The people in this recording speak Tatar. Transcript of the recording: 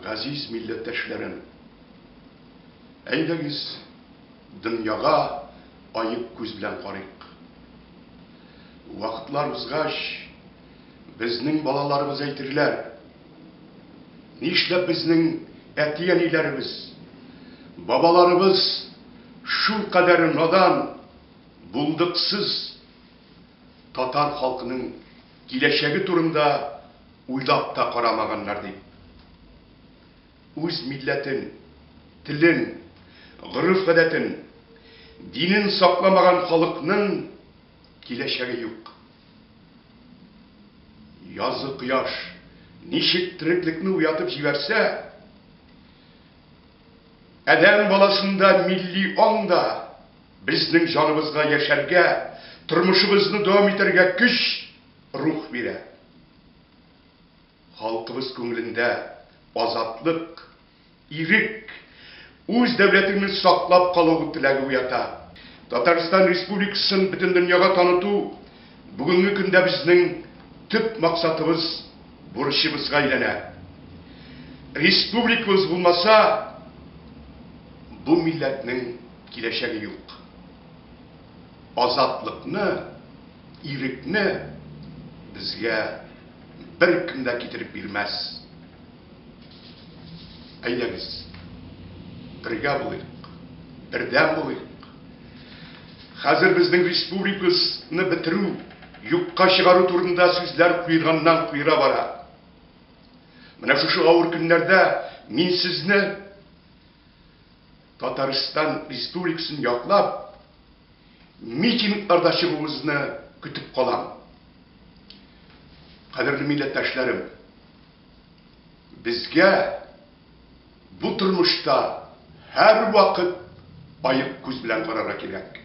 Газиз милләттәшләрем, әйдәгез, дөньяга аек күз белән карыйк. Вакытлар узгач, безнең балаларыбыз әйтерләр, Нишләп безнең әти-әниләребез, бабаларыбыз шулкадәр надан, булдыксыз татар халкының киләчәге турында уйлап та карамаганнар дип. Үз милләтен, телен, гореф-гадәтен, динен сакламаган халыкның киләчәге юк. Язгы кояш ничек тереклекне уятып җибәрсә, адәм баласында милли аң да безнең җаныбызга яшәргә, тормышыбызны дәвам итәргә көч, рух бирә. Халкыбыз күңелендә азатлык, ирек, үз дәүләтеңне саклап калу теләге уята. Татарстан Республикасын бөтен дөньяга таныту бүгенге көндә безнең төп максатыбыз, бурычыбызга әйләнә. Республикабыз булмаса, бу милләтнең киләчәге юк. Азатлыкны, ирекне безгә беркем дә китереп бирмәс. Әйдәгез, бергә булыйк, бердәм булыйк. Хәзер безнең республикабызны бетерү, юкка чыгару турында сүзләр куерганнан-куера бара. Менә шушы авыр көннәрдә мин сезне Татарстан Республикасын яклап, митингларда чыгуыгызны көтеп калам. Кадерле милләттәшләрем, безгә бу тормышта һәрвакыт аек күз белән карарга кирәк.